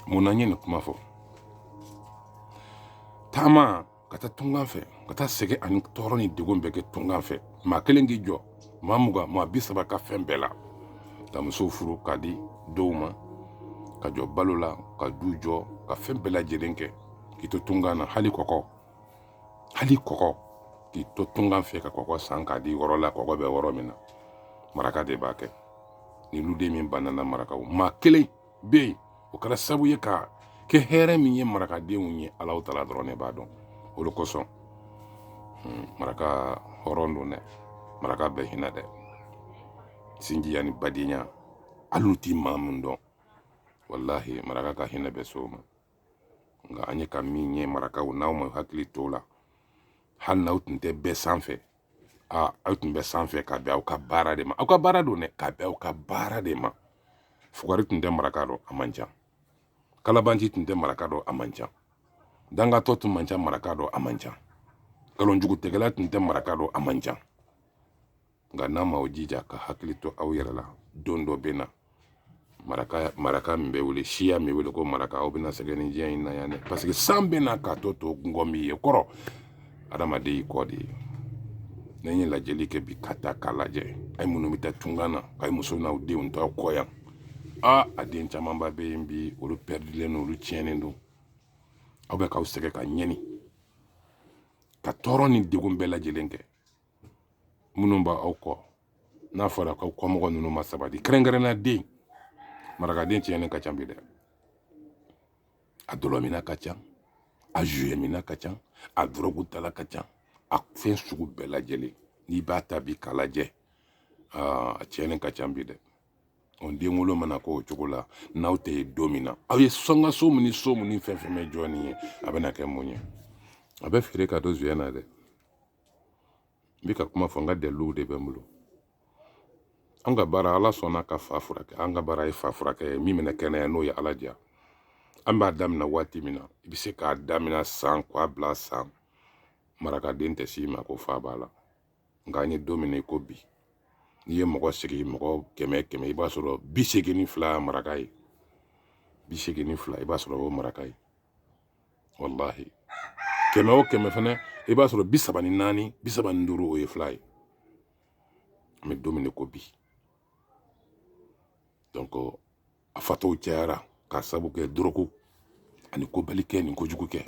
Mun na n ye nin kuma fɔ? Taama ka taa tungan fɛ, ka taa sɛgɛn ani tɔɔrɔ ni degun bɛɛ kɛ tungan fɛ, maa kelen k'i jɔ maa 20, maa 30 ka fɛn bɛɛ la, ka musow furu k'a di dɔw ma, ka jɔ balo la, ka du jɔ, ka fɛn bɛɛ lajɛlen kɛ, k'i to tungan na. Hali kɔkɔ, hali kɔkɔ, k'i to tungan fɛ ka kɔkɔ san k'a di yɔrɔ la, kɔkɔ bɛ yɔrɔ min na, maraka de b'a kɛ. Ni luden min banana marakaw, maa kelen bɛ yen, o kɛra sababu ye ka kɛ hɛrɛ min ye marakadenw ye, Alahu taala dɔrɔn de b'a dɔn. O de kosɔn maraka hɔrɔn don dɛ, maraka bɛ hinɛ dɛ, sinjiya ni badenya, hali n'u ti maa min dɔn, walahi maraka ka hinɛ bɛ s'o ma. Nka an ye ka min ye marakaw, n'aw ma hakili t'o la, hali n'aw tun tɛ bɛɛ sanfɛ, aa aw tun bɛ sanfɛ ka bɛn aw ka baara de ma. Aw ka baara don dɛ, ka bɛn aw ka baara de ma. Fugari tun tɛ maraka dɔn, a man ca. Kalabanci tun tɛ maraka dɔn, a man ca. Dangatɔ tun man ca maraka dɔn, a man ca. Nkalonjugutigɛla tun tɛ maraka dɔn, a man ca. Nka n'a m'aw jija ka hakili to aw yɛrɛ la, don dɔ bɛ na, maraka, maraka min bɛ wele, siya min wele ko maraka, aw bɛna sɛgɛn ni diɲɛ in na yan dɛ, parce que san bɛ na k'a to to ngɔ min ye kɔrɔ, adamaden y'i kɔ de ye. Ne ye lajɛli kɛ bi ka taa k'a lajɛ, a ye minnu bɛ taa tungan na, k'a ye muso n'aw denw to aw kɔ yan, aa a den camanba bɛ yen bi, olu pɛridilen don, olu tiɲɛnen don. Aw bɛ k'aw sɛgɛn ka ɲɛni, ka tɔɔrɔ ni degun bɛɛ lajɛlen kɛ. Minnu b'aw kɔ, n'a fɔra k'aw kɔmɔgɔ ninnu ma sabati, kɛrɛnkɛrɛnnenya den, marakaden tiɲɛnen ka ca bi dɛ. A dɔlɔminna ka ca, a zuyɛminna ka ca, a dɔrɔgutala ka ca, a fɛn sugu bɛɛ lajɛlen n'i b'a ta bi k'a lajɛ, a tiɲɛnen ka ca bi dɛ. O den wolo mana k'o cogo la, n'aw tɛ yen don min na, aw ye sangaso min ni so min ni fɛn fɛn bɛ jɔ nin ye, a bɛna kɛ mun ye? A bɛ feere ka don zuyɛn na dɛ. N bɛ ka kuma fɔ, n ka daliluw de bɛ n bolo. An ka baara, Ala sɔnna ka fa furakɛ. An ka baara ye fa furakɛ ye, min bɛna kɛnɛya n'o ye Ala diya. An b'a daminɛ waati min na, i bɛ se k'a daminɛ san k'a bila san, marakaden tɛ s'i ma ko fa b'a la. Nka an ye don min na i ko bi, n'i ye mɔgɔ sigi, mɔgɔ 100 100, i b'a sɔrɔ 82 maraka ye, 82, i b'a sɔrɔ o maraka ye. Walahi, 100 o 100 fɛnɛ, i b'a sɔrɔ 34, 35, o ye fila ye. An bɛ don min na ko bi, donc a fatɔw cayara k'a sababu kɛ dɔrɔgu ani kobali kɛ ni kojugu kɛ.